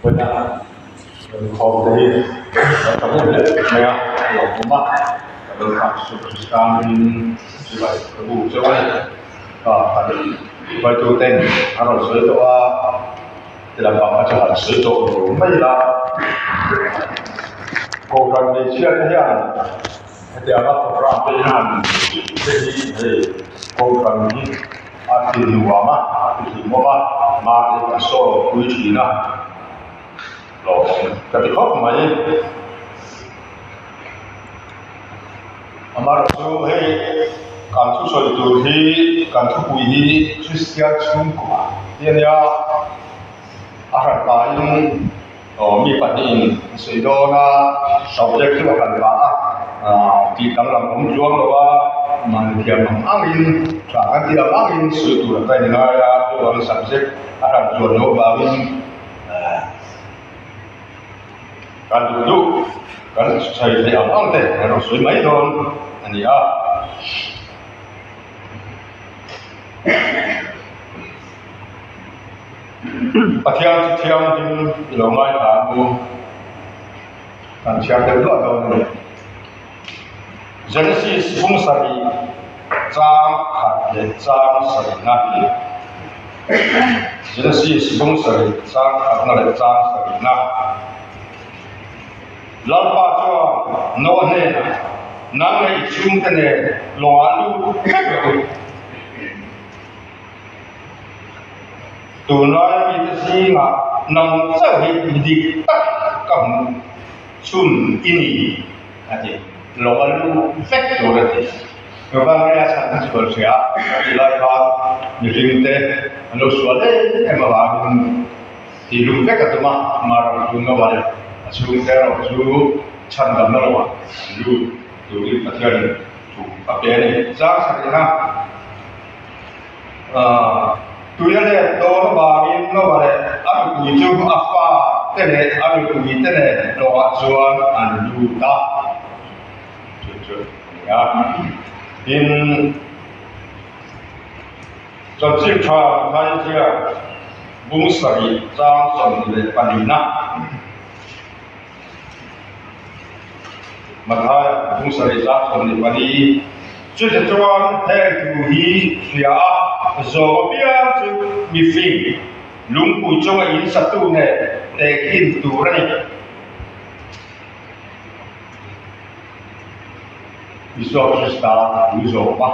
Vawiina inkhawm te hi kan tam em em mai a, a lo awm a, ka lo nghak chu Krista hmingin chibai ka bu chauh a ni. Ka han hruaitu ten an rawn sawi tawh a, ti lampang kha chu han sawi tawh lo mai ila. Kohhran hmeichhia te hian hetianga programme te in han te hi hei kohhran hi a ti nuam a, a ti hlimawm a, mahni kan sawi pui thin a, hlawhtling ka ti khawp mai. Amaherawhchu hei kan thusawi tur hi kan thupui hi Kristian chhungkua tih a nia, a hran pahin aw mi pahnihin an sawi dawn a, subject chu a hran pah a, tih danglam awm chuang lo a, mahni thiam ang angin tha kan tih ang angin sawi tur a ka inngai a, chuvangin subject a hran chuan loh avangin Kan duh duh kan sawi theih ang ang te kan rawn sawi mai dawn a ni a. Pathian chu thianghlim i lo ngaithla ang u, kan chhiar deuh duah dawn a ni. Genesis bung sarih chang khat leh chang sarihna. Genesis bung sarih chang khatna leh chang sarihna. Lalpa chuan Noah hnenah, Nang leh i chhungte nen lawngah lut vek rawh u. Tunlaia mite zingah nang chauh hi mi dik tak ka hmuh chhun i ni, a ti. Lawng a lu vek tur a ti. Vangria chhan a sual hria a tih lai khan mihring te an lo sual em em avangin tih lum vek a tum a, Mara chu Noah leh a chhungte erawh chu chhandamna lawngah an lut turin Pathianin thu a pe a ni. Zang sarihna. Tui a let dawn avangin Noah leh a nupui chu a fa te leh a nupui te nen lawngah chuan an lut a, chu chu a ni a. Tin, chanchin tha Mathaia bung sarih chang 24na, Mathaia bung sarih chang 24, Chute chuan heng thu hi hria a, zawm apiang chu mifing lungpui chunga in satu nen tehkhin tur a ni. Isua Krista thu zawm a.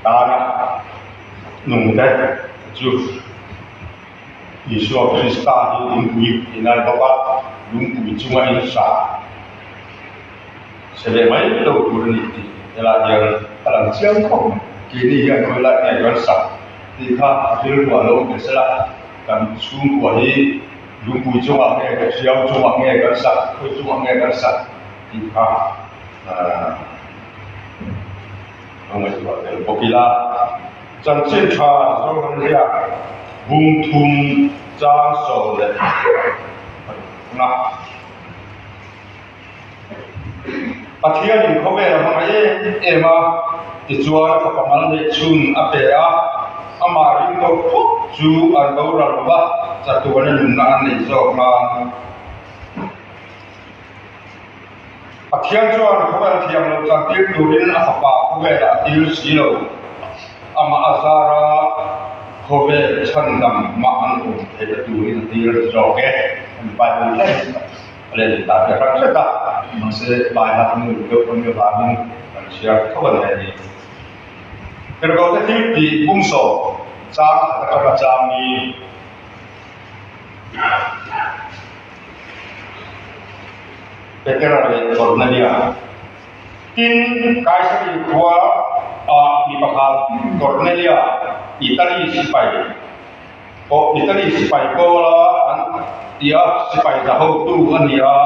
Tana nungte chu Isua Krista hi lungpui in a ni bawk a, lungpui chunga in sa che leh mai lo tur a ni tih helai hian a lang chiang khawp mai. Keini hian khawi lai nge kan sak tih kha rilru a lo awm ve sela, kan chhungkua hi lungpui chungah nge ka hriau chungah nge kan sak, khawi chungah nge kan sak tih kha A ngaihtuah tel bawk ila, chanchin tha Zoramria bung thum chang sawm leh parukna Pathianin khawvel a hmang em em a, tichuan a fapa mal neih chhun a pe a, amah ring tawh phawt chu an boral lo va, chatuana nunna an nei zawk nan. Pathian chuan khawvel thiam loh chantir turin a fapa khawvelah a tir si lo. Amah a zar a, khawvel chhandam mah an awm theih a turin a tir zawk e. Hemi Bible tlem a leh ta te hrang hret a, mahse Baihak nu deuh awm avangin kan chhiar tho a ni a ni. Tirhkohte thil tih bumsawm chang khat atanga chang hi. Petera leh Kornelia. Tin, Kaisari khua ah mi pakhat Kornelia, Italy sipai pawh Italy sipai pawla an ti a, sipai za hotu a ni a,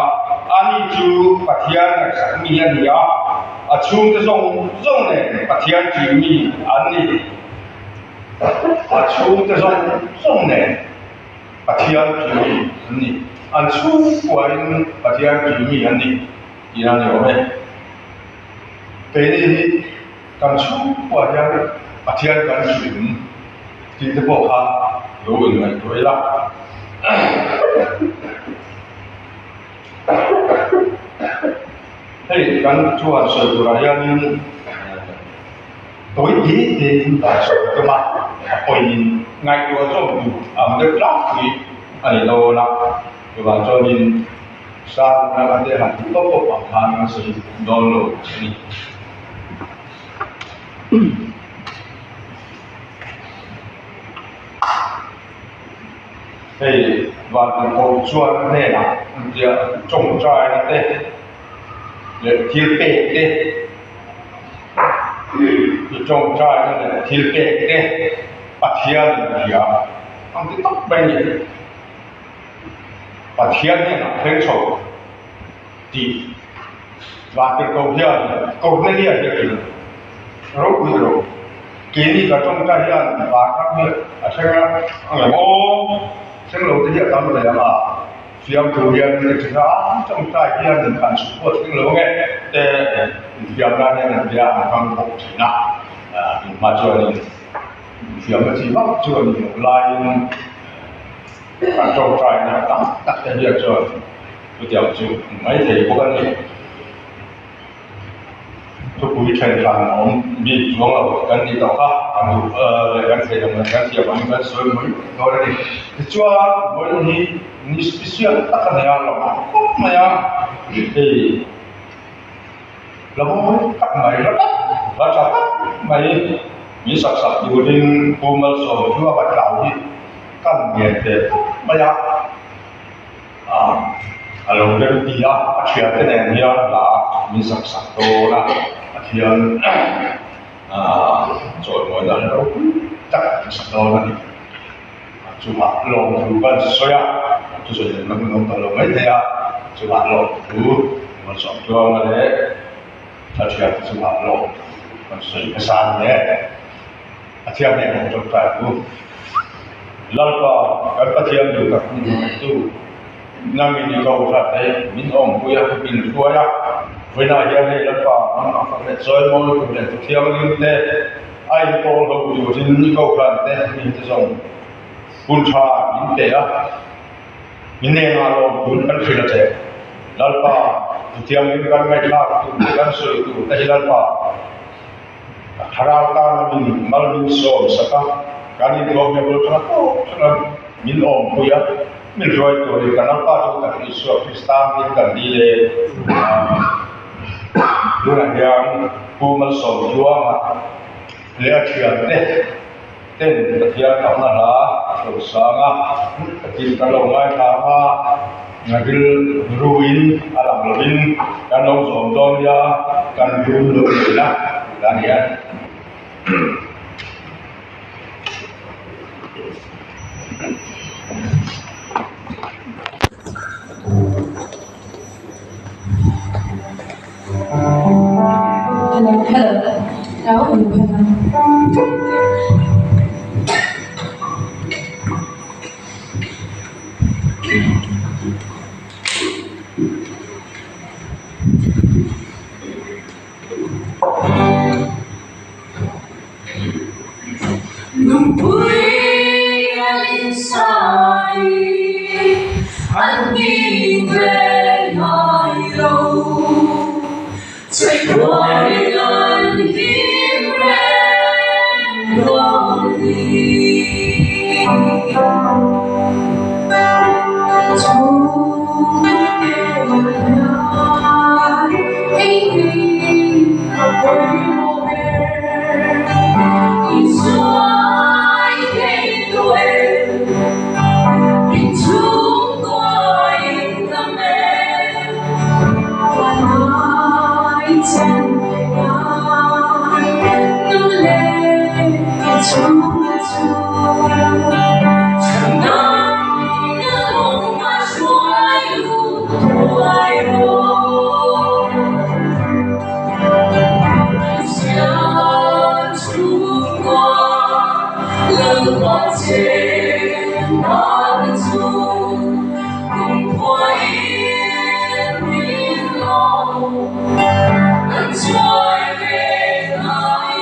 ani chu Pathian ngaihsak mi a ni a, a chhungte zawng zawng nen Pathian tih mi an ni. A chhungte zawng zawng nen. Pathian tih mi an ni. An chhungkuain Pathian tih mi an ni tih a ni awm e. Keini hi Kan chhungkuah hian Pathian kan hrilh tih te pawh kha lo inngaihtuah ila. Hei kan chuan sawi turah hianin tawi te te in dan sawi a tum a, a pawiin ngaihtuah zawk duh ang deuh tlangpui a ni dawn a, chuvang chuanin Sangna a te han ti tawp tawp ang khan an sawi dawn lo a ni. Hei Vantirhkoh chuan a hnenah engtia tawngtaina te leh thil pek te i tawngtaina leh thil pek te Pathianin a hria ang ti tawp mai a ni. Pathian hnenah thleng chho tih Vantirhkoh hian Cornelia hi a hrilh a, ropui ro. Keini ka tawngtai hian vanram hi a thleng a, a ngem aw, thleng lo te hi a tam hle ang a, fiamthu hian ka ti a, an tawngtai hian an chhuk pawh a thleng lo ange te infiam nan hian an tia an hmang bawk thin a, tunhma chuanin infiamna chi vak chu a ni loh laiin Kan tawngtaina tam tak te hian chuan chutiang chu mai thei bawk a ni. Thupui then hran a awm bik chuang lo kan tih tawh kha kan duh leh kan thei ang leh kan thiam angin kan sawi mai dawn a ni. Tichuan vawiin hi ni special tak a nei a, lo awm khawp mai a, hei la mawi tak mai la tak la tha tak mai min sak sak turin Pu Malsawm chu a va tlau hi. Kan ngen ve khawp mai a, ah a lo rem ti a, a thiante nen hian hla min sak sak dawn a, Pathian ah chawimawi dan ropui tak min sak dawn a ni. Chuvah lawmthu kan sawi a, thusawi lem lam kan awm tawh lo maithei a, chuvah lawmthu malsawm tluanga leh a thiante chungah lawmthu kan sawi hmasa a ni e. A thiam nen kan tawngtai ang u. Lalpa, kan Pathian duh tak min hmangaihtu, nangin i ko hrat e, min awmpui a, min hruai a. Vawiinah hian hei Lalpa, nang ang fak leh chawimawi tur leh Pathianghlim te, a inpawl ho turin i ko hran te, mi te zawng hun tha min pe a, min nengah lawmtun kan hrilh a che. Lalpa, Pathianghlim kan ngaihthlak tur leh kan sawi tur te hi Lalpa, Thlarau tana min mal min sawm sak a, kan intlawmna bul tha tawk thleng a min awmpui a, min hruai turin kan Lalpa chu tak Isua Krista hming kan dil e. Tunah hian Pu Malsawmtluanga leh a thiante ten Pathian fakna hla a lo sang a, tin kan lo ngaithla ang a, rilruin a lang lovin kan lo zawm dawn nia, kan rum lo nei la tih a ni a. Hello, hello, hello, hello. Lungpui a insai an hming ve ngai lo, Chhekhuain an him reng dawn ni. Chhungte hian hei hi a pawimawh ber. I chuai thei duh em? In chhungkaw in dam em? Hmai chen thei a, nu leh i chhungte chu chhandam na lawng a hruai lut thuai rawh. Kristian chhungkua Lalpa chenna te chu kumkhuain min lo an chuai ve ngai.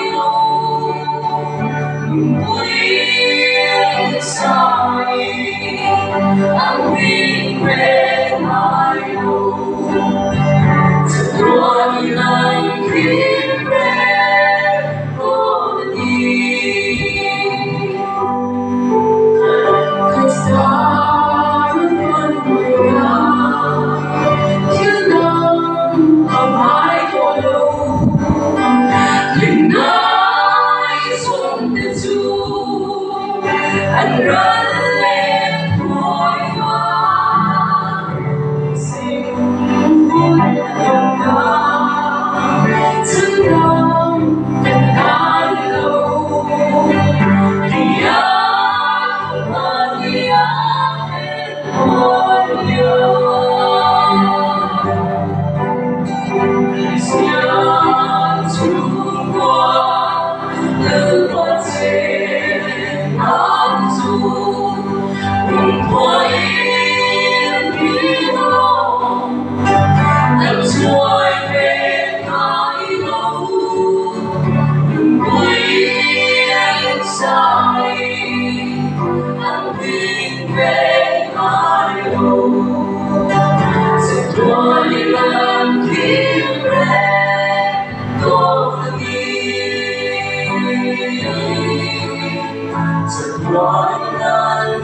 Lalpa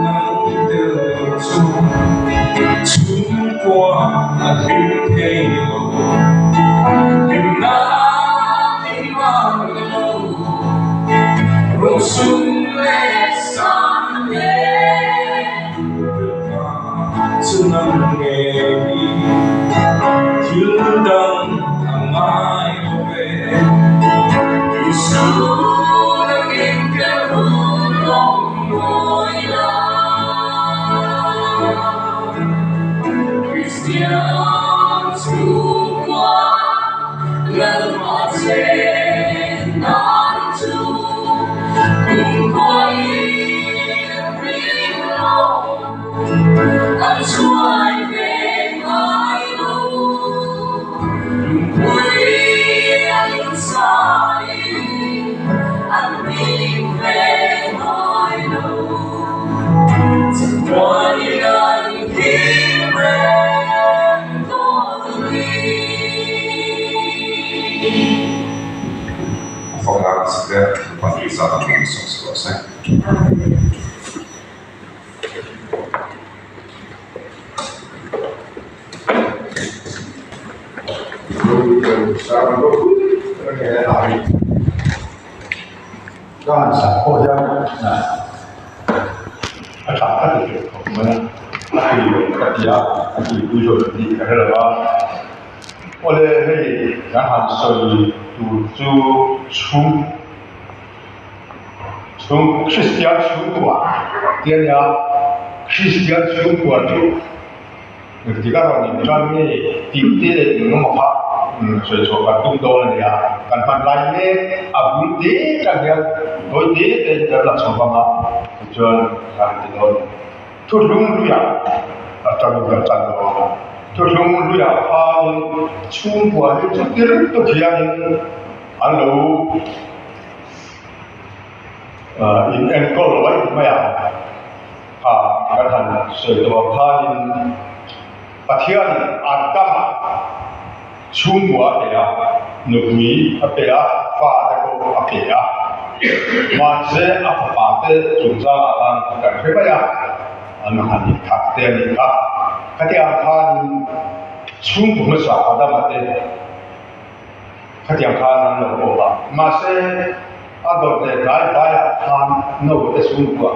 nang tel chu chhungkua a hlim thei lo, hlimna engmah lo, rosum leh sang nen. Lalpa chu nang ngei hi thil dang a ngai lo ve. A fak a si te, Lalpan tih zat ang in sawm sak rawh se. Ka han sak pawh hian a tha ka ti teuh khawp mai a, a tui lo ka ti a, a tuipui zawk tih ka hre lo va. Awle hei kan han sawi tur chu chhung chhung Kristian chhungkua tih a nia, Kristian chhungkua chu Engtik a rawn intan nge tih te leh engemaw kha sawi chhuah kan tum dawn a nia. Kan hman lai mek a bul te tang hian tawi te te in kan la chho vang a, tichuan kan ti dawn a ni. Thuhlung hluiah atangin kan tan dawn a, thuhlung hluiah khanin chhungkua hi chuti lutuk hianin an lo in enkawl lo mai mai a. Kha kan han sawi tawh ang khanin Pathianin Adama chhungkua a pe a, nupui a pe a, fate pawh a pe a. Mahse a fapa te chungchangah khan kan hre mai a, an han inkhat te a nih kha. Khatiang khanin chhungkaw hmasa Adama te Khatiang khan an lo pawp a, mahse a dawt leh tlai tlaiah khan naute chhungkua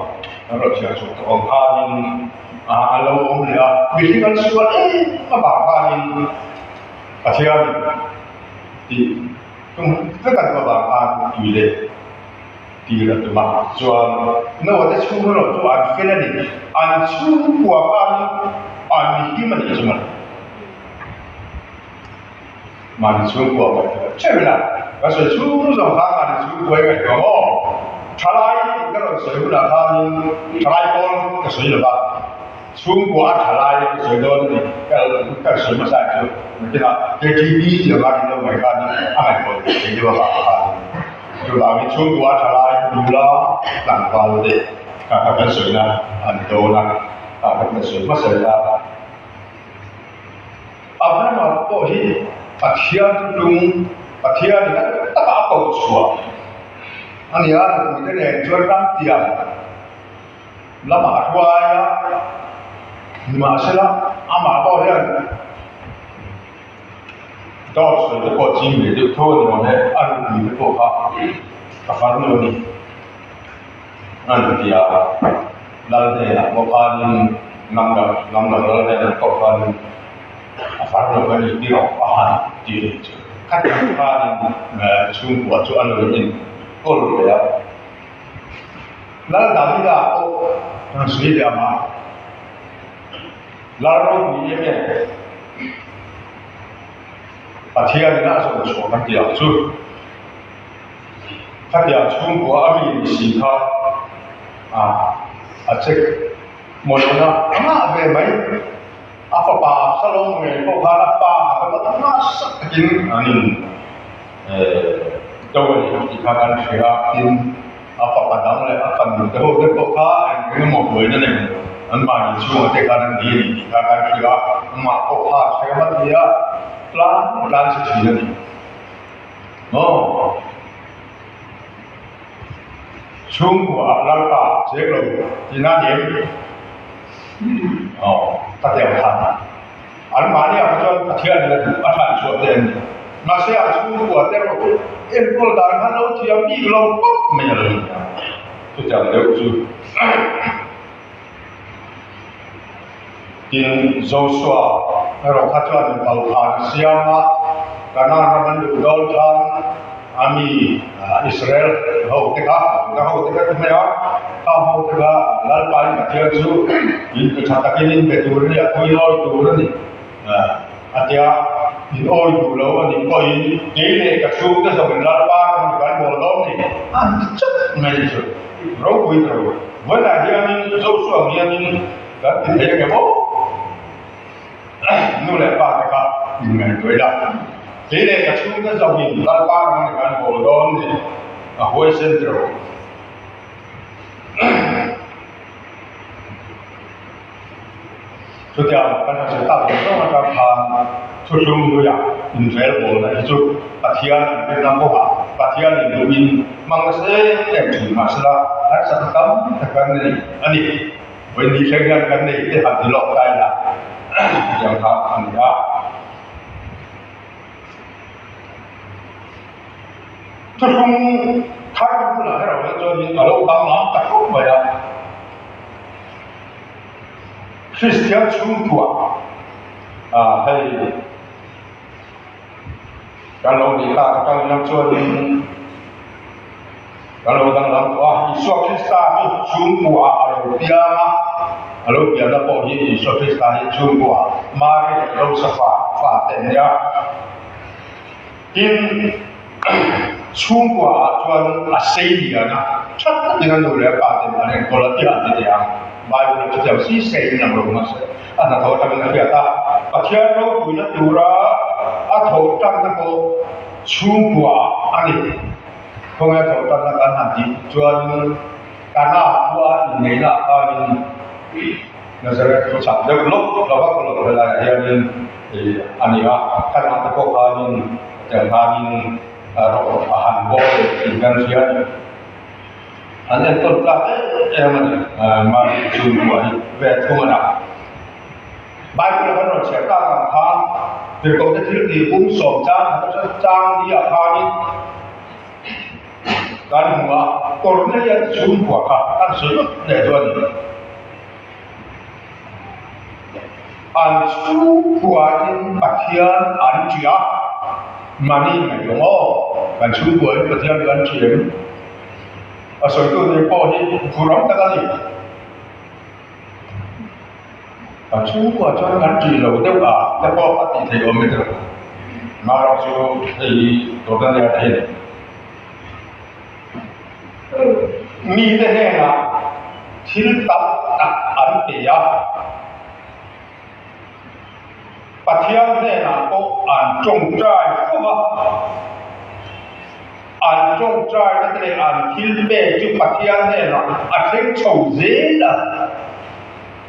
an rawn chhiar chhuak tawh ang khanin an lo awm leh a, mihring an sual em avang khanin Pathianin tih tum vek an duh avang khan tui leh tir a tum a, chuan naute chhung erawh chu an fel a ni, an chhungkua khanin an him a nih chu mawle. Mahni chhungkua ngaihtuah ṭeuh ila, ka sawi chhung zawng khan mahni chhungkua i ngaihtuah maw? Ṭhalai tih ka rawn sawi hunah khanin ṭhalai pawl ka sawi lo va, chhungkua a ṭhalai ka sawi dawn a ni. Ka sawi hmasa chu nakinah KTP tih anga in lo ngaih khanin a ngaihtuah theih thei deuh avang khanin chuvangin chhungkua a ṭhalai nula tlangval te kha kan sawina a ni dawn a, ka sawi hmasa ila. Abrahama pawh hi Pathian thuthlung, Pathianin a tak taka a koh chhuah a ni a, mipuite nen chuan ramtiang lamah a hruai a, nimahsela amah pawh hian dawt sawi te pawh ching ve deuh tho a ni awm e, a nupui te pawh kha a far nu a ni a ni ti a, lal hnenah pawh khanin Hnamdang hnamdang lal hnenah pawh khanin a far lo ka ni tih rawh a han ti a nih chu. Khatiang khanin chhungkua chu a lo enkawl ve a. Lal Davida pawh kan sawi leh ang a, Lal ropui em em Pathianin a zawm chhuah kan tih ang chu. Khatiang chhungkua a mi ni si kha a check Mawlhna a ngah ve mai. A fapa Absalom ngei pawh khan a pa a rawt nasa takin an in do a ni tih kha kan hria a, tin a fapa dang leh a fanu te ho te pawh kha eng eng emaw buaina nei lo an mahni chhungah te khan an ni a ni tih kha kan hria a. Amah pawh kha a hrem a ti a, tlan tlan chhe thin a ni. Maw? Chhungkua ah Lalpa cheng lo tihna a ni em? Aw, ka ti ang khan. Anmahni ah kha chuan Pathian in a duh a thlan chhuah te an ni. Mahse an chhungkua te erawh chu enkawl dan khan lo thiam bik lo khawp mai a lo ni a. Chutiang deuh chu Tin, Joshua erawh kha chuan inpalkhan a siam a, Kanaan ram an luh dawn khan a mi Israel ho te kha, Juda ho te kha ti mai a, khang ho te kha Lalpain Pathian chu in tha takin in be tur a ni, a thui lawi tur a ni a tia, in awi duh lo a nih pawhin kei leh ka chhungte zawkin Lalpa ram hi kan bawl dawn ni a ti chat mai chu ropui ta lo. Vawiinah hianin Joshua ang hianin kan ti thei ang em aw? Nu leh pa te kha inngaihtuah ila, kei leh ka chhungte zawkin Lalpa ram hi kan bawl dawn ni a huaisen ta lo. Chutiang kan han sawi tak zawng zawng atang khan thuthlung hnuaiah inrel bawlna hi chu Pathian an rinna kawngah Pathian in duhin hmang nasa em em thin mahsela harsatna tam tak kan nei a ni. Vawiin thleng hian kan nei te han ti lawk ta ila chutiang kha a ni a. Thuthlung thar bulah erawh hi chuanin a lo danglam ta khawp mai a. Kristian chhungkua ah hei kan lo nih tak atang hian chuanin kan lo danglam tawh a, Isua Krista chu chhungkua ah a lo piang a, a lo pianna pawh hi Isua Krista hi chhungkua Mari leh Josefa fate an nia. Tin, chhungkua ah chuan a sei lian a, tha takin a nu leh a pa ten an enkawl a tih a ti thei ang. Bible ah chutiang si sei in ang lo mahse a hnathawh atangin a hriat a, Pathian ropuina tura a thawh tanna pawh chhungkua ah a ni. Khawnge a thawh tanna kan han tih chuan Kana khua inneihna ah khanin Nazareth khaw chak deuh lawk lova ka lo helaiah hianin ih a ni a, ka nau te pawh khanin tiang khanin rawh a han bawl tih kan hria a ni. An enkawl tlak em em a ni, mahni chhungkua hi ve thung a dah. Bible kan rawn chhiar tak ang khan Tirhkohte thil tih pum sawm chang khat atang chang ni ah khanin kan hmu a, Kornelia chhungkua kha kan sawi vek leh chu a ni. An chhungkuain Pathian an ṭih a, mahni ngaihtuah maw? Kan chhungkuain Pathian kan ṭih em? A sawitu ni pawh hi vuram tak a ni. Kan chhungkua chuan kan ṭih lo deuh a te pawh a tih theih awm e tiraw? Marawh chu hei hi Jordania te hi a ni. Mite hnenah thil tam tak an pe a, Pathian hnenah pawh an tawngtai fo va. An tawngtaina te leh an thil pek chu Pathian hnenah a thleng chho zel a.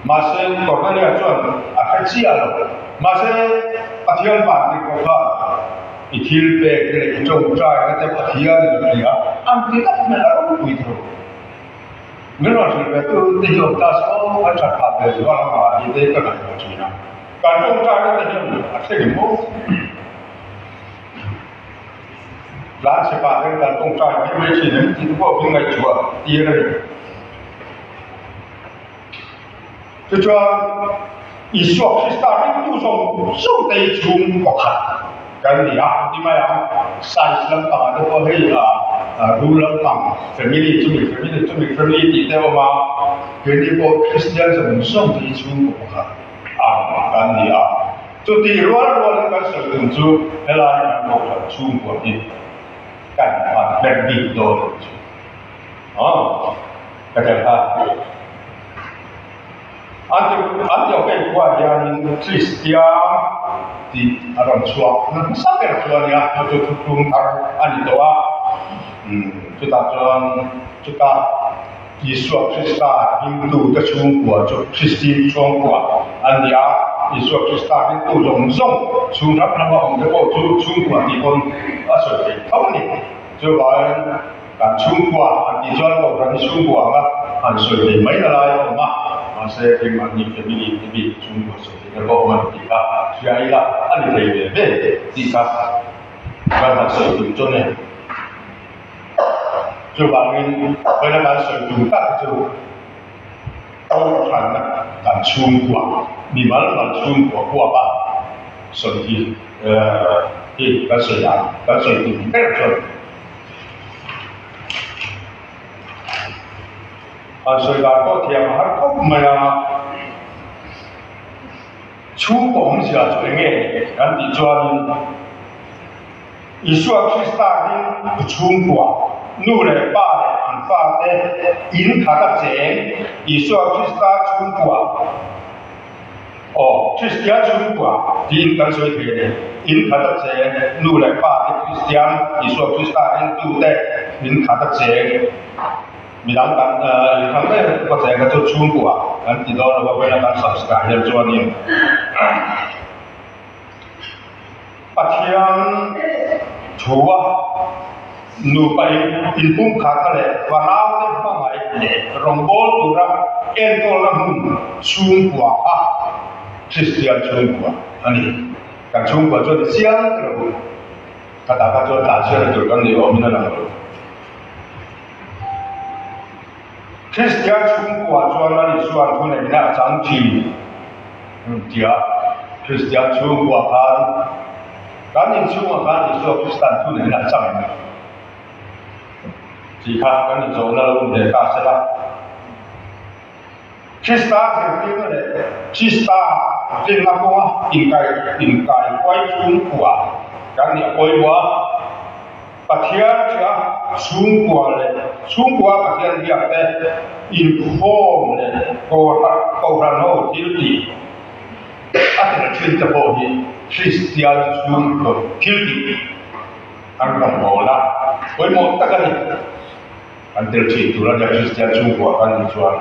Mahse, Kornelia chuan a hre chiah lo. Mahse, Pathian vandik pawh khan i thil pek te leh i tawngtaina te Pathian in a hria a, an ti tak mai a ropui tho. Min rawn hrilh ve tu te hi awm ta se aw, an that phah ve zual ang a tih te ka ngaihtuah thin a. Kan tawngtaina te hian a thleng em aw? Tlan chhe pah hian kan tawngtai mai mai thin em tih te pawh min ngaihtuah tir a ni. Tichuan, Isua Krista ringtu zawng zawng te hi chhung pakhat kan ni a, ti mai ang. Science lampangah te pawh hei ah rul lampang family chumi family chumi family tih te a awm a, keini pawh Kristian zawng zawng te hi chhung pakhat ang kan ni a. Chutih rual rualin kan sawi tum chu helai kan kohhran chhungkua hi kan han hmer bik dawn a ni chu. Aw, ka tel kha. Antiochei khua hianin Kristian tih a rawn chhuak na hmasa ber chu a nia, chu chu thuthlung thar a ni tawh a. Chutah chuan chuta Isua Krista himtute chhungkua chu Kristi chhungkua a ni a. Isua Krista ringtu zawng zawng chhung hrang hranga awm te pawh chu chhungkua tih pawn a sawi theih tho a ni. Chuvangin kan chhungkua han tih chuan Kohhran hi chhungkua anga han sawi thei mai na lai a awm a, mahse keimahni family te bik chhungkua sawi theihna pawh awm a ni tih kha hria ila a ni thei ve ve tih kha kan han sawi tum chuan e. Chuvangin vawiina kan sawi tum tak hi chu Kohhranna kan chhungkua, mimal mal chhungkua huap a sawi hi hi kan sawi dan, kan sawi tum ber chuan an sawi dan pawh thiam a har khawp mai a. Chhungkaw awmzia chu eng nge kan tih chuanin Isua Krista ring tu chhungkua, nu leh pa leh an fate in khat a cheng Isua Krista chhungkua, aw, Kristian chhungkua tiin kan sawi thei a ni. In khat a cheng nu leh pa te Kristian Isua Krista ringtute in khat a cheng. Midang kan inhrang mai a ka cheng kha chu chhungkua kan ti dawn lo a, vawiin a kan subscribe hian chuanin Pathian thua nupa inpumkhatna leh fanaute hmangaih leh rawngbâwl tura enkawlna hmun chhungkua kha Kristian chhungkua a ni. Kan chhungkua chuan i chiang ta lo. Ka ta kha chuan tlanchhiatna tur kan nei awmin a lang lo. Kristian chhungkua chuan Lal Isua'n thuneihna a chang thin tia Kristian chhungkua khan kan inchhungah khan Isua Krista'n thuneihna a chang em? Tih kha kan inzawhna lo ni leh ta sela. Krista zirtirna leh Krista rinna kawnga inkai inkaikuai chhungkua kan nih a pawimawh a. Pathian ṭha chhungkua leh chhungkua Pathian biak te inkhawm leh kohhran ho thil tih a tel ṭhin te pawh hi Kristian chhungkaw thil tih an rawngbâwl a, pawimawh tak a ni. An tel ṭhin tur a nia Kristian chhungkua kan nih chuan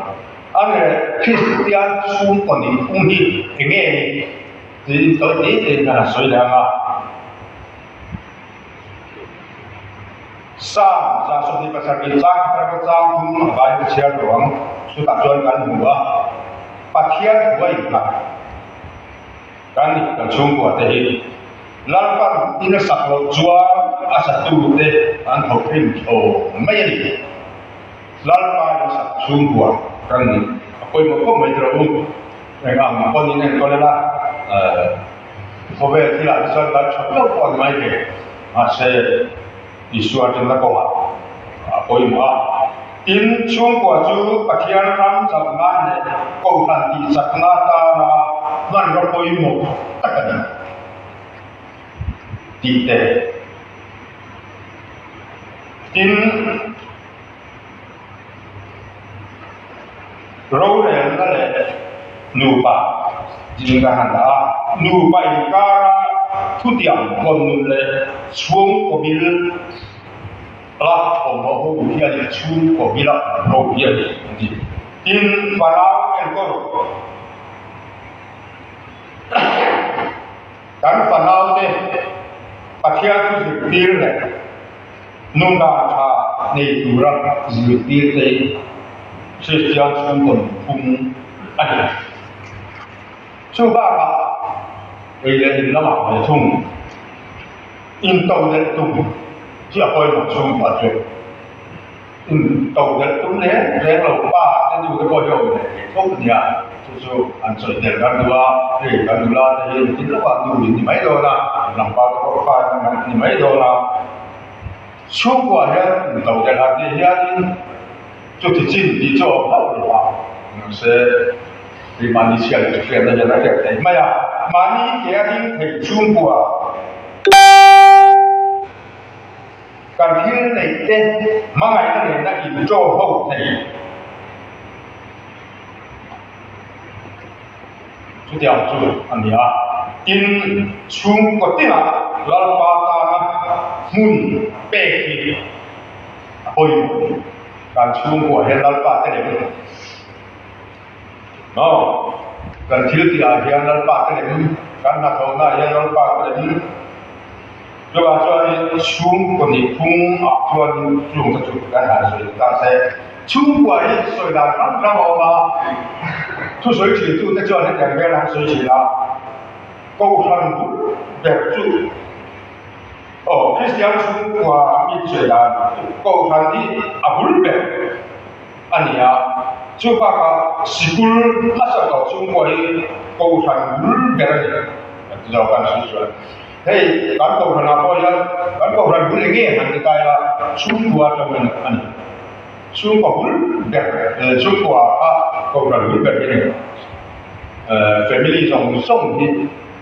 a ni leh Kristian chhungkaw nih phung hi eng nge ni tiin tawi tê têin kan han sawi leh ang a. Psalm 27 chang atanga chang thum a vai ka chhiar lo ang, chutah chuan kan hmu a, Pathian thu a innghat kan ni kan chhungkua te hi Lalpan in a sak loh chuan a satu te an thawk hrim tho mai a ni. Lalpa in sak chhungkua kan ni a pawimawh khawp mai tawh u, eng ang pawn in enkawl ila Khawvel thilah te chuan kan tha viau pawh a ni mai thei. Mahse, Isua rinna kawngah a pawimawh a. Tin, chhungkua chu Pathian ram chak nan leh kohhran tih chakna atana hmanraw pawimawh tak a ni tih te. Tin, Rorelna leh nupa in ka han dah a, nupa inkara thutiang hawn nun leh chhungkaw bil la awm ho ho hi a ni, chhungkaw bila awm ho hi a ni an ti. Tin, Falau enkawl kan fanaute Pathian thu zirtir leh Nungdan tha nei tura zirtir te hi Kristian chhungkaw nunphung a ni. Chu bakah ei leh in lamah ve thung into delh tum chi a pawimawh chhungkua chu into delh tum reng reng lo pa te nu te pawh hi a awm leh thei tho a nia. Chu chu an sawi tel kan duh a, hei kan nula te hi engtin lawkah nu in ni mai dawn a, tlangval te pawh fa in an ni mai dawn a. Chhungkuah hian into delh han tih hianin chuti chin tih chu a awm hauh lo a, mahse hei mahni chhia leh chu hriatna hian a hriat theih mai a, mahni ke a ding thei chhungkua kan thil neih te hmangaihna nena inṭawm ho thei. Chutiang chu a ni a, tin chhungkaw tinah Lalpa tana hmun pek hi a pawimawh a ni. Kan chhungkua hian Lalpa te lem no. Kan thil tih ah hian Lalpa te lem, kan hnathawhna ah hian Lalpa te lem. Chuvang chuanin chhungkaw nih phung ah chuanin chung te chu kan han sawi ta se. Chhungkua hi sawi dan hrang hrang a awm a, thusawi thin tu te chuan hetiang vel an sawi thin a, Kohhran bul ber chu aw Kristian chhungkua mi sawi dan Kohhran hi a bul ber a ni a, chu bakah sikul hmasa tawh chhungkua hi Kohhran bul ber a ni kan ti zawk a an sawi chuan. Hei kan Kohhranah pawh hian kan Kohhran bul eng nge han ti ta ila chhungkua atangin a ni. Chhungkua bul ber chhungkua kha Kohhran bul ber hi a ni. Family zawng zawng hi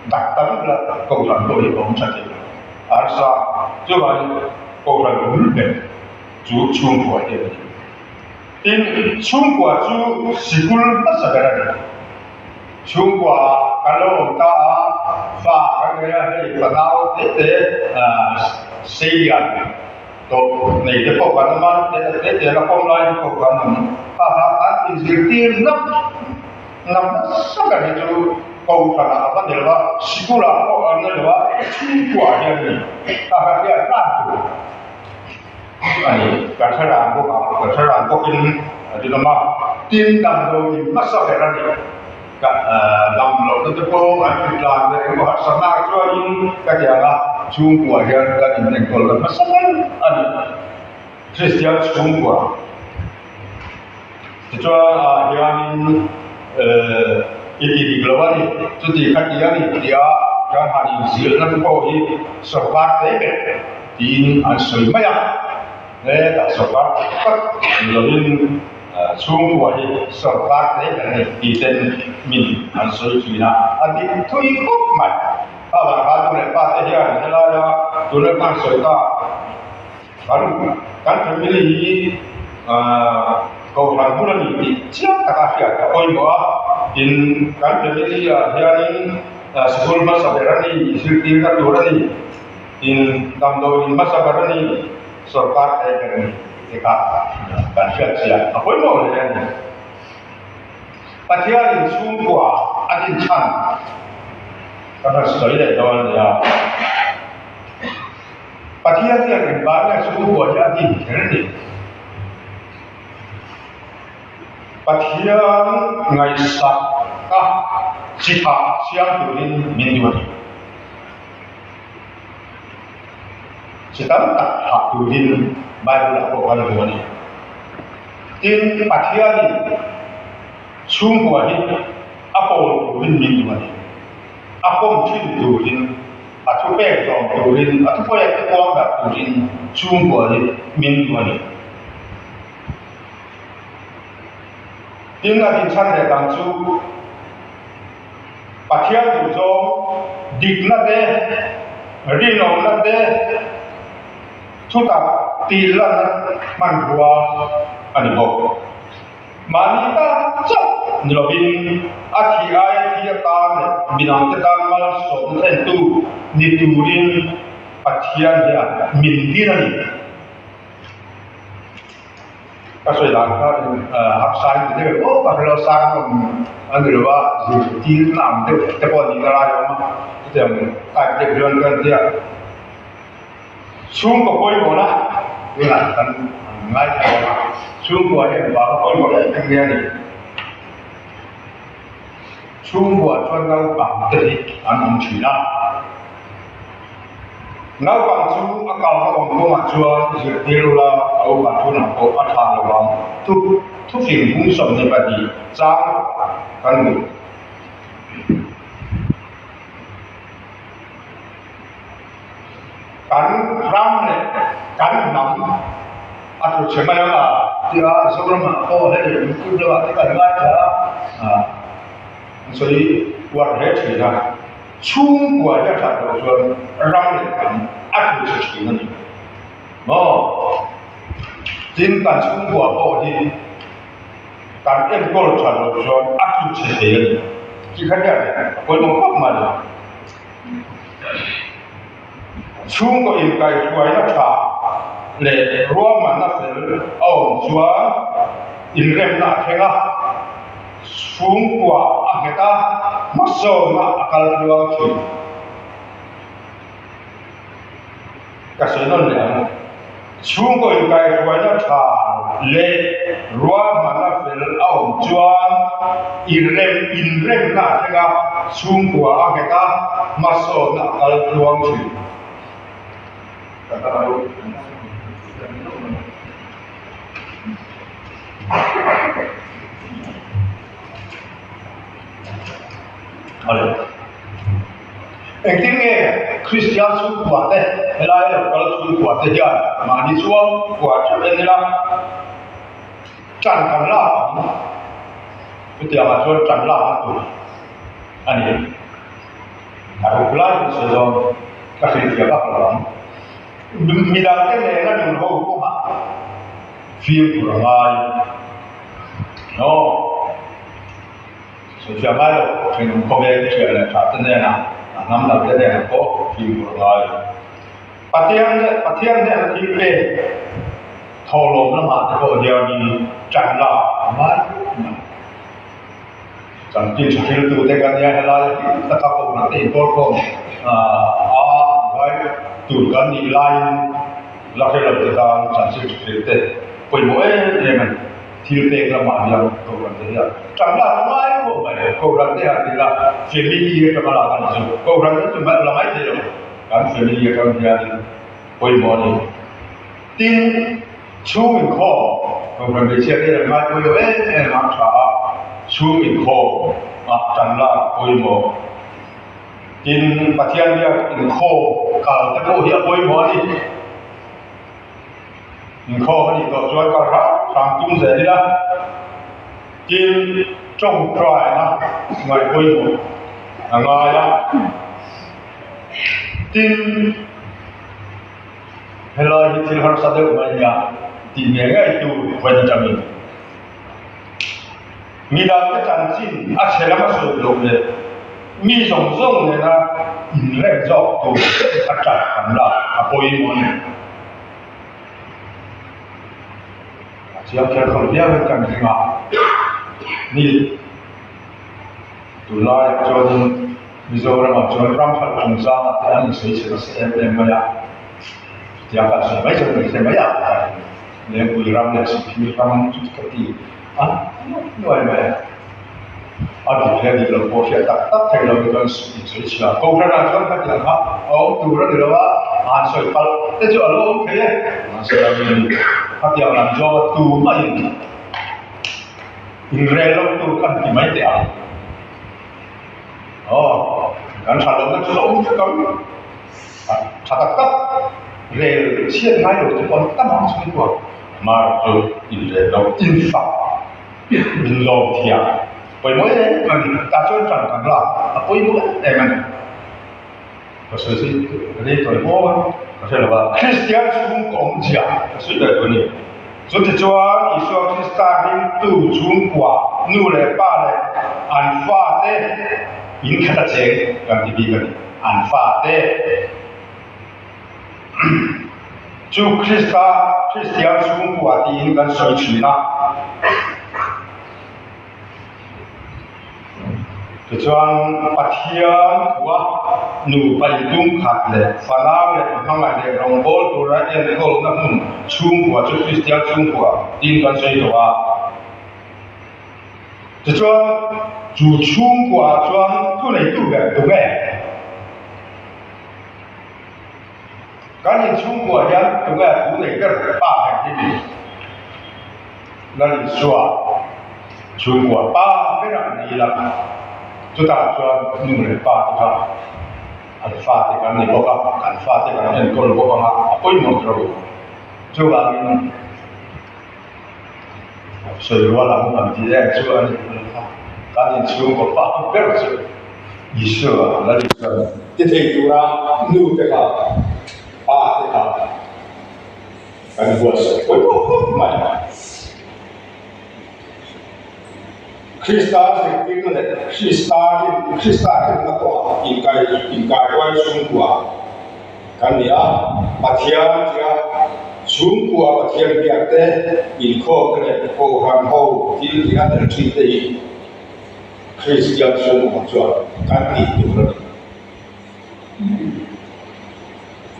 dak ta vek la Kohhran pawh hi a awm tha thei lo. Arsa chuvangin Kohhran bul ber chu chhungkua hi a ni. Tin, chhungkua chu sikul hmasa ber a ni. Chhungkua kan lo awm ta a, fa kan nei a, hei fanau te te seilian tawh nei te pawh kan awm a, te te te la pawm lai te pawh kan awm. Kha kha an inzirtir nap nap nasa ber hi chu Kohhranah a va ni lo va, sikulah pawh a ni lo va, chhungkua hian a ni. Kha kha hian hlan tur a ni. Kan hre ran bawk ang, kan hre ran bawkin a rinawm a. Tin, damdawi in hmasa ber a ni. Ka damlohna te pawh an ti tlan leh emaw harsatna ah chuanin ka ti ang a, chhungkua hian kan inenkawl la hmasa ber a ni. Kristian chhungkua tichuan ah hianin i ti dik lo a ni, chuti kha ti a ni tia kan han inzirna te pawh hi sawrkar hle ber tiin an sawi mai a, hetah sawrkar tak tak ni lovin chhungkua hi sawrkar hle ber a ni tih ten min an sawi thin a, a dik thui khawp mai. Kha vang khan nu leh pa te hian helaia tuna kan sawi ta kan kan family hi kohhran bul a ni tih chiang taka hriat a pawimawh a, tin kan family ah hianin sikul hmasa ber a ni, zirtirna tur a ni. Tin, damdawiin hmasa ber a ni, sorkar thei ber a ni tih kha kan hriat chiah a pawimawh hle a ni. Pathianin chhungkua a dinchhan ka rawn sawi leh dawn a nia. Pathian hian engvang nge chhungkua hi a din kher ni? Pathian ngaihsak a chi thah siam turin min duh a ni. Chi tam tak thlah turin Bible ah pawh kan hmu a ni. Tin, Pathianin chhungkua hi a pawl turin min duh a ni. A pawm thin turin, a thupek zawm turin, a thupek te kuang darh turin chhungkua hi min duh a ni. Tin, a dinchhan leh dang chu Pathian duhzawng dikna te, rinawmna te, thutak tih lanna hmanrua a ni bawk. Mahni tan chauh ni lovin a thih aia thi atan leh midangte tan malsawmna thlentu ni turin Pathian hian min din a ni. Ka sawi dan kha hapsa in ti deuh aw ka hrelo sang awm a ni lo a zirtirna ang deuh te pawh a nihna lai a awm a chutiang type deuh hian ka entir a chhungkaw pawimawhna tunah kan ngaithla awm a chhungkua hi engvanga pawimawh em em nge a ni chhungkua chuan naupang te hi an awm thin a. Naupang chu a kalna awm kawngah chuan zirtir ula a upa thunah pawh a tha lo vang. Thu thufing hung 22 chang kan hmu. Kan ram leh kan hnam a tlu chhe mai ang a tia Zoramah pawh hei YouTube lamah te kan ngaithla a, an sawi uar hle thin a. Chhungkua hi a that loh chuan ram leh hnam a tlu chhe thin a ni maw? Tin, kan chhungkua pawh hi kan enkawl that loh chuan a tlu chhe thei a ni. Chi khat hian a pawimawh khawp mai. Chhungkaw inkaihhruaina tha leh ruahmanna fel a awm chuan inremna a thleng a. Chhungkua a nghet a, hmasawnna a kal tluang thin. Ka sawi nawn leh ang. Chhungkaw inkaihruaina tha leh ruahmanna fel a awm chuan inrem inremna a thleng a, chhungkua a nghet a, hmasawnna a kal tluang thin. Engtin nge Kristian chhungkua te helai lo kal chhungkua te hian mahni chuang kua theuh en ila tan kan lak ang chutiang ah chuan tan lakna tur a ni a ruk lai in sawi dawn ka hrilhfiah vak lo ang. Midangte nena nun ho kawngah fimkhur a ngai. Aw, sawifiah ngai lo, thenawm khawvel thian leh tha te nena, a hnam dang te nena pawh fimkhur a ngai. Pathian Pathian hnena thil pek thawhlawm lamah te pawh hianin tan lak a ngai khawp mai. Chanchin tha hriltute kan nia helai a taka kohhran te inpawlkhawm a ngai tur kan nih laiin la hre lo te tan chanchin tha hril te pawimawh em em a ni. Thil pek lamah hian kohhran te hian tan lak a ngai khawp mai. Kohhran te han tila family atanga lak a ni chu. Kohhran te chu la mai thei lo kan family atang hianin pawimawh a ni. Tin, chhung inkhawm, Kohhran hmeichhia te an ngai pawimawh em em a, tha a, chhung inkhawm a tan lak pawimawh. Tin, Pathian biak inkhawm kal te pawh hi a pawimawh a ni. Inkhawm a nih tawh chuan kal hrang hrang tum zel ila, tin, tawngtaina ngaih pawimawh a ngai a. Tin, Helai hi thil harsa deuh mai nia tih ngei ngei tu vawi atangin midangte chanchin a chhe lam a sawi loh leh mi zawng zawng nena inrem zawk tur a ṭan kan lak a pawimawh a ni. A chiang kher khawl viau in kan ring a ni. Tunlaiah chuanin Mizoramah chuan ram khat chungchangah te an insawi chhe nasa em em mai a, chutiang kan sawi mai chuan kan hre mai a, Lengpui ram leh Sihphir ram chu ka ti a nuai mai a, a dik leh dik lo pawh hriat tak tak thei lo te chuan insawi chhia a, Kohhranah chuan khatiang kha a awm tur a ni lo a, an sawi palh te chu a lo awm thei e, mahse khatiang lam zawnga tumah in. Inrel lo tur kan ti mai teh ang. Aw, kan tha lohna chu la awm vek ang. A tha tak tak, rel chhiat ngai lo te pawh an tam ang chhung kuah. Amaherawh chu inrel lo, infak, inlawm thiam pawimawh em a ni. Tah chuan tan kan lak a pawimawh em em a ni. Ka sawi sawi rei tawi maw ka hre lo a. Kristian chhungkaw awmzia ka sawi ber tur a ni. Chutichuan Isua Krista ringtu chhungkua nu leh pa leh an fate in khat a cheng kan ti bik a ni. An fate chu Krista Kristian chhungkua tiin kan sawi thin a. Tichuan, Pathian thua nupa inpumkhat leh fanau leh hmangaih leh rawngbâwl tura enkawlna hmun chhungkua chu Kristian chhungkua tiin kan sawi tawh a. Tichuan, chu chhungkuaah chuan thuneitu ber tu nge? Kan inchhungkuaah hian tu nge thunei ber pa ber hi ni? Lal Isua chhungkua pa berah ni ila, chutah chuan nu leh pa te kha an fate kan ni bawk a, kan fate kan enkawl bawk ang a, a pawimawh tur a ni. Chuvangin sawi rual ang kan tih em chu a ni kha, kan inchhungkaw pa ber chu Isua Lal Isua a ni. Ti thei tura nu te kha, pa te kha. Kan buatsaih pawimawh khawp mai. Krista zirtirna leh Krista rin Krista rinna kawngah inkai inkairuai chhungkua kan ni a, Pathian tia chhungkua Pathian biak te, inkhawm te leh kohhran ho thil tih a tel thin te hi. Kristian chhungkaw chuan kan tih tur a ni.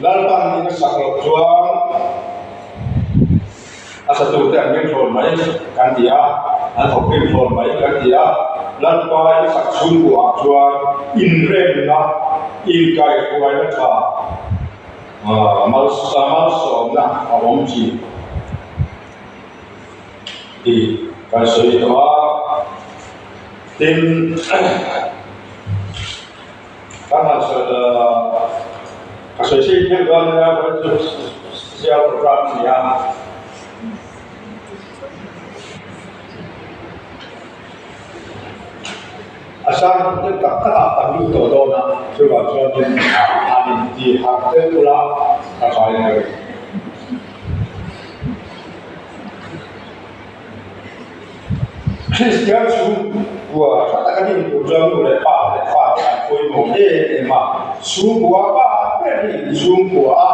Lalpan in a sak loh chuan a satute an ring thlawn mai kan ti a, an thawk ring thlawn mai kan ti a. Lalpa in a sak chhungkuaah chuan inremna, inkaihhruaina tha, malsawmna a awm thin tih kan sawi tawh a. Tin. Kan han sawi ka sawi chhin deuh dawn nia vawiin chu special program a ni a. A sang deuh tak tak ah kan lut tawh dawn a, chuvang chuanin han inti harh deuh ula ka tha in ka ring. Kristian chhungkua tha taka din tur chuan nu leh pa leh fa te an pawimawh em em a, chhungkua pa ber hi chhungkua a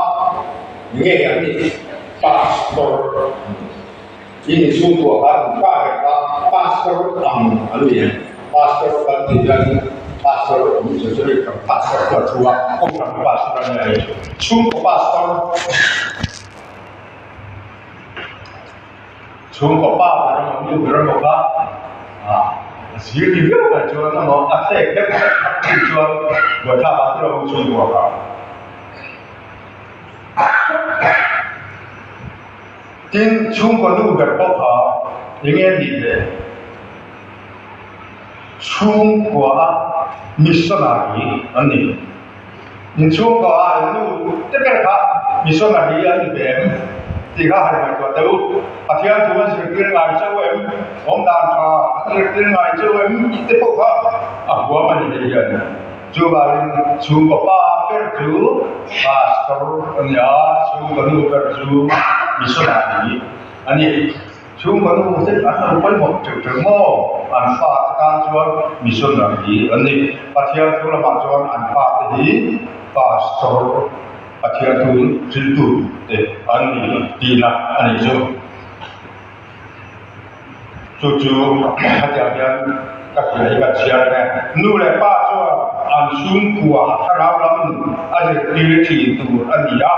nge an nih pastor hi ni chhungkua khan an pa ber kha pastor ang an ni em pastor kan tih hian pastor awm chu chu hei pastor chu a thu a kohhran pastor a nia hei chhungkaw pastor. Chhungkaw pa ber emaw nu ber emaw kha ah a zir ni viau mai chuan emaw a thlek deuh hlek hlek thin chuan buaithlak ah thil a awm chhungkua kha. Tin, chhungkaw nu ber pawh kha eng nge nih ve? Chhungkua a missionary an ni. Inchhungkaw ah an nu te ber kha missionary an ni ve em tih kha han ngaihtuah teh u. Pathian thu an zirtir ngai chauh em, awmdan tha an zirtir ngai chauh em tih te pawh kha a huam a ni hei hian. Chuvangin chhungkaw pa ber chu pastor a ni a, chhungkaw nu ber chu missionary a ni. Chhungkaw nu te an lo pawimawh teuh teuh maw? An fa te tan chuan missionary an ni. Pathian thu lamah chuan an fa te hi pastor, Pathian thu hriltu te an ni tihna a nih chu. Chu chu hetiang hian ka hria hi ka chhiar ang e. Nu leh pa chuan an chhungkua thlarau lam nun a zirtir thin tur a ni a,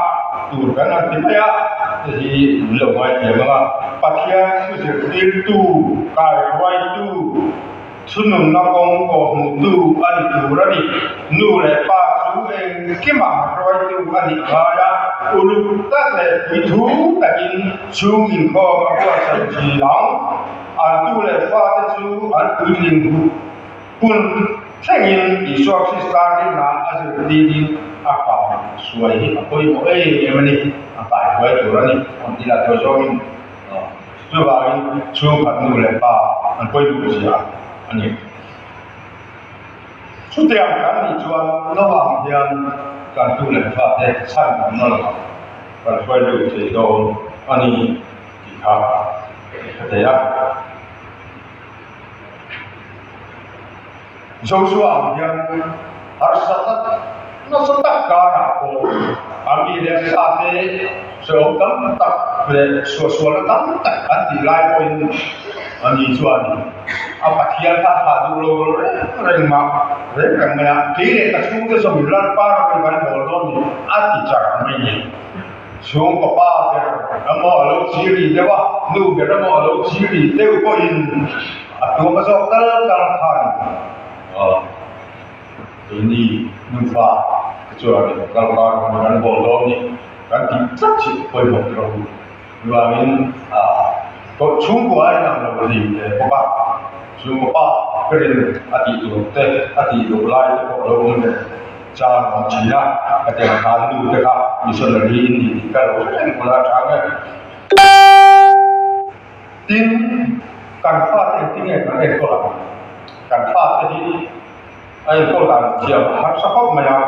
tur kan han ti mai a, hei hi min lo ngaithiam ang a. Pathian thu zirtirtu, kaihruaitu, thununna kawng kawhhmuhtu a ni tur a ni. Nu leh pa chu engkimah hruaitu a nih ngai a, uluk tak leh puithu takin chhung inkhawm a buatsaih thin ang. An tu leh fate chu an puitling huh hun thlengin Isua Krista rinna a zirtirin a kai hruai hi a pawimawh em em a ni, a kai hruai tur a ni, an ti lah tur zawngin chuvangin chhungkhat nu leh pa an pawimawh zia a ni. Chutiang kan nih chuan lovang hian kan tu leh fate chhan an na lovang kan hruai lut thei dawn a ni tih kha ka thei a. Joshua ang hian harsa tak nasa tak karah pawh a mi leh sa te hrehawm tam tak leh suahsualna tam tak an tih lai pawhin ani chuan a Pathian kha a thlah duh lo reng reng mah reng reng mai a, kei leh ka chhungte zawng Lalpa ram in kan bawl dawn ni a ti char mai ni. Chhungkaw pa ber emaw a lo chiri deuh a, nu ber emaw a lo chiri deuh pawhin a tuam a zawk tal tal khan keini nufa te chuan Lalpa ram kan bawl dawn ni kan tih tlat chi pawimawh tur a hu. Chuvangin chhungkua a inang lo tih ve bawk a, chhungkaw pa berin a tih tur te a tih duh lai te pawh a lo awm ve. Chang awm thin a, ka ti ang khan nu te kha missionary in ni tih ka lo hre reng bula chang e. Tin, kan fate engtin nge kan enkawl ang? Kan fate hi a enkawl dan thiam a harsa khawp mai a.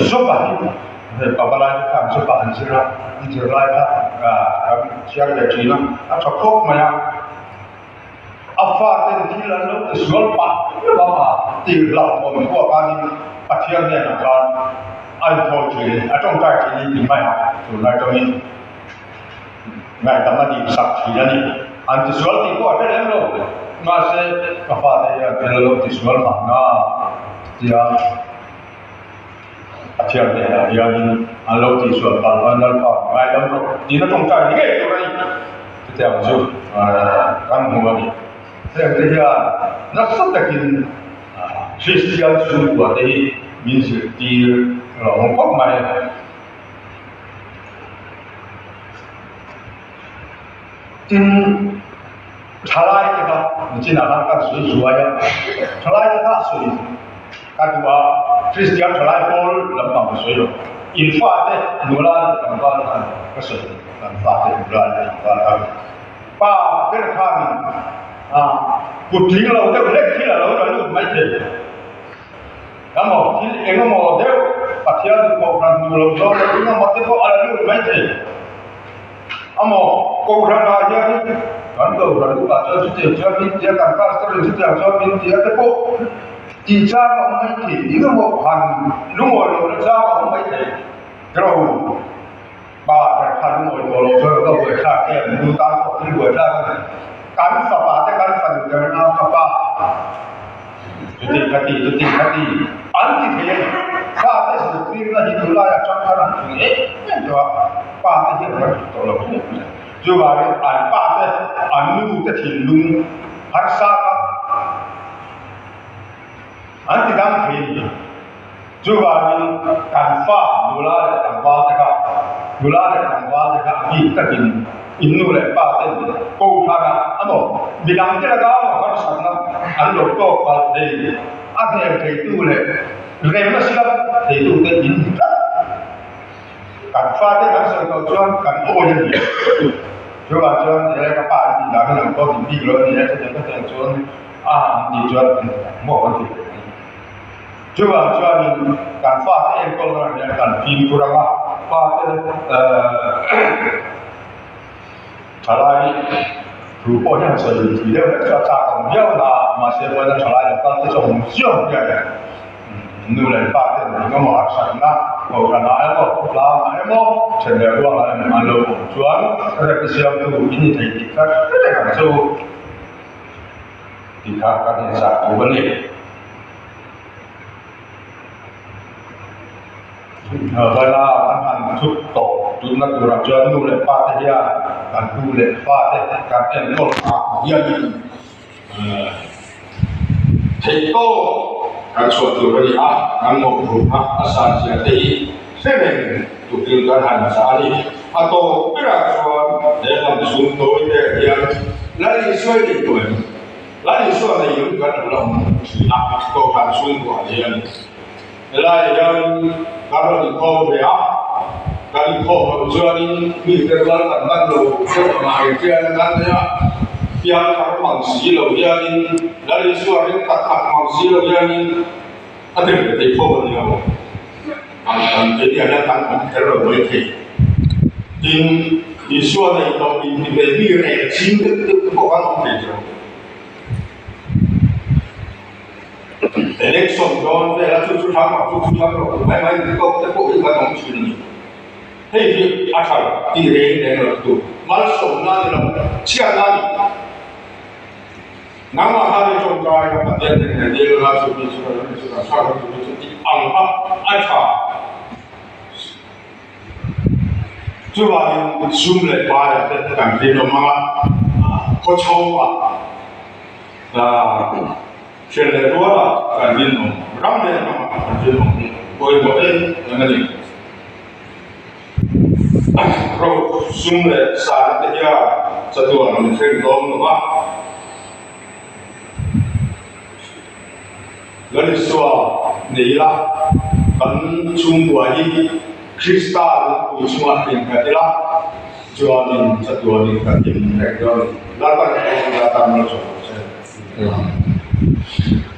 Zupa hi hei pavalai te khan zupa an zir a, an zir lai kha kan chhiar ve thin a, a tha khawp mai a. A faten thil an lo ti sual pah viau ang a tih hlauhawm thu a kanin Pathian hnenah khan a inthawi thin a ni, a tawngtai thin a ni tih mai a, tunlai tawngin ngaihdam a dihsak thin a ni. An ti sual tih pawh a hre lem lo. Mahse, ka fate hian thil a lo tisual mahna tia Pathian hnenah hianin an lo tihsual palh chuan Lalpa ngaidam rawh tiin a tawngtai ni ngei tur a ni. Chutiang chu kan hmu a ni. Heng te hian nasa takin Kristian chhungkua te hi min zirtir lo ang khawp mai. Tin, thalai te kha nichinah khan kan sawi zuai a, thalai te kha a sawi ka duh a, Kristian thalai pawl lampang ka sawi lo, in fate nula leh tlangval khan ka sawi, kan fate nula leh tlangval khan. Pa ber khanin a kut tling lo deuh hlek thil a lo la lut mai thei. Emaw thil eng emaw deuh Pathian kohhran hmu lo zawng leh eng emaw te pawh a la lut mai thei. Amaw kohhran ah hianin kan kohhran ukah chuan chutiang chuan min tia kan pastor in chutiang chuan min tia te pawh tih chang a awm mai thei. Eng emaw han lungawi loh na chang a awm mai thei. Tiraw? Pa ber khan lungawi tawh loh chuan ka buai thlak em, nu tan pawh thil buai thlak a ni. Kan fapa te kan fanu te ran a, ka pa chuti kha ti chuti kha ti an ti thei a ni. Fa te zirtirna hi tunlaiah tang khan an thing em em tawh a, pa te hian kan duh tawh lo em em. Chuvangin an pa te an nu te thinlung harsa kha an ti dang thei a ni. Chuvangin kan fa nula leh tlangval te kha, nula leh tlangval te kha a bik takin in nu leh pa ten ko hran a amaw midang te laka amaw harsatna an lo tawk palh thei, a hnem theitu leh remna siam theitu te in ni tlat. Kan fa te kan sawi tawh chuan kan awi a ni. Chuvang chuan he ka pa an tih dan hi ang pawh dik bik lo a ni a, chutiang ka tiang chuan a an tih chuan maw kan ti ve mai. Chuvang chuanin kan fate enkawl nan hian kan fimkhur ang a, fate thalai thu pawh hian sawi thui deuh hlek chu a chak awm viau na a, mahse vawiina thalai lo kal te chu awm ziau hian nu leh pa ten eng emaw harsatna kohhranah emaw tlangah emaw then leh ruangah emaw an lo awm chuan rem siamtu in ni thei tih kha hre reng ang che u tih kha kan inzah tur a ni. Vaila kan han thut tawh tunna turah chuan nu leh pa te hian kan tu leh fa te kan enkawl ah hianin theih tawk kan chhuah tur a ni a, kan mawhphurhna a san zia te hi hre reng tukin kan han zah a ni. A tawp berah chuan he lam chhung tawi te hian Lal Isua i nei tawh em? Lal Isua nei lung kan lo la awm thin a, Kohhran chhungkuah hian helai hian kan rawn inkhawm ve a, kan inkhawm loh chuanin mite rual kan man lo deuh ang ah engtian kan nei a, piangthar mang si lo hianin Lal Isua ring tak tak mang si lo hianin a tel ve thei fo a ni lo. An kan keini ah hian kan awm kher lo mai thei. Tin, Isua nei tawh inti ve mi rel ching deuh deuh te pawh kan awm thei tawh. Election dawn vel a chu chu thlang rawh chu chu thlang rawh tih mai mai ni tawk te pawh hi kan awm thin a ni. Hei hi a tha lo tih reng reng lo tur. Malsawmna ni lo, chhiatna a ni. Nangmah khan i tawngtai ka Pathian nen ka dil la chu mi chu ka ram chu ka thlak a chu mi chu tih ang kha a tha. Chuvangin sum leh paia te kan rinawm ang a, khaw chho ah hriat leh rual ah kan rinawm, ram leh hnam ah kan rinawm hi pawimawh em em a ni. Ro sum leh sahna te hian chatuan min thleng dawn lo va. Lalisua nei ila, kan chhungkua hi Krista lungpui chungah innghat ila, chuanin chatuanin kan him reng dawn a ni. Lalpan hei chu la tan lo chawp rawh se. Amen.